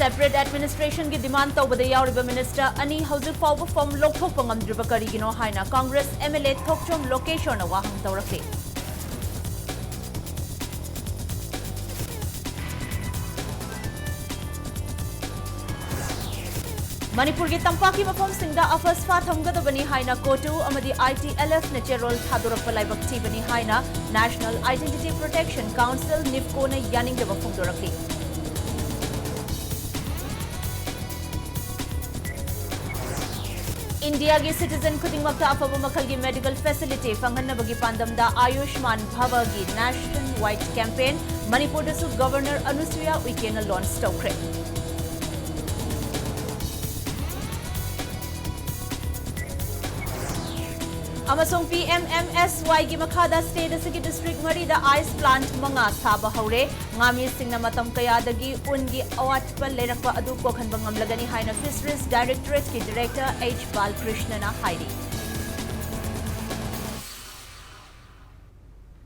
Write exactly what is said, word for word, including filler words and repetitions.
Separate administrationꯒꯤ demand ꯇꯧꯕꯗ ꯌꯥꯎꯔꯤꯕ minister ꯑꯅꯤ ꯍꯧꯖꯤꯛ ꯐꯥꯎꯕ form ꯂꯧꯊꯣꯛꯄ ꯉꯝꯗ꯭ꯔꯤꯕ ꯀꯔꯤꯒꯤꯅꯣ ꯍꯥꯏꯅ Congress MLA ꯊꯣꯛꯆꯣꯝ ꯂꯣꯀꯦꯁꯣꯔꯅ ꯋꯥꯍꯪ ꯇꯧꯔꯛꯂꯤ꯫ ꯃꯅꯤꯄꯨꯔꯒꯤ ꯇꯝꯄꯥꯛꯀꯤ ꯃꯐꯝꯁꯤꯡꯗ AFSPA ꯊꯝꯒꯗꯕꯅꯤ ꯍꯥꯏꯅ COTU ꯑꯃꯗꯤ ITLFꯅ ꯆꯦꯔꯣꯜ ꯊꯥꯗꯣꯔꯛꯄ ꯂꯥꯏꯕꯛ ꯊꯤꯕꯅꯤ ꯍꯥꯏꯅ National Identity Protection Council, NIPCOꯅ ꯌꯥꯅꯤꯡꯗꯕ ꯐꯣꯡꯗꯣꯔꯛꯂꯤ꯫ ꯏꯟꯗꯤꯌꯥꯒꯤ citizen ꯈꯨꯗꯤꯡꯃꯛꯇ ꯑꯐꯕ ꯃꯈꯜꯒꯤ medical facility ꯐꯪꯍꯟꯅꯕꯒꯤ ꯄꯥꯟꯗꯝꯗ Ayushman Bhavaꯒꯤ nationwide campaign ꯃꯅꯤꯄꯨꯔꯗꯁꯨ Governor ꯑꯅꯨꯁꯨꯌꯥ ꯎꯏꯀꯦꯅ launch ꯇꯧꯈ꯭ꯔꯦ꯫ ꯑꯃꯁꯨꯡ PMMSYꯒꯤ ꯃꯈꯥꯗ state ꯑꯁꯤꯒꯤ district ꯃꯔꯤꯗ ice plant ꯃꯉꯥ ꯁꯥꯕ ꯍꯧꯔꯦ꯫ ꯉꯥꯃꯤꯁꯤꯡꯅ ꯃꯇꯝ ꯀꯌꯥꯗꯒꯤ ꯎꯟꯒꯤ ꯑꯋꯥꯠꯄ ꯂꯩꯔꯛꯄ ꯑꯗꯨ ꯀꯣꯛꯍꯟꯕ ꯉꯝꯂꯒꯅꯤ ꯍꯥꯏꯅ Fisheries Directorateꯀꯤ Director H ꯕꯥꯂꯀ꯭ꯔꯤꯁꯅꯅ ꯍꯥꯏꯔꯤ꯫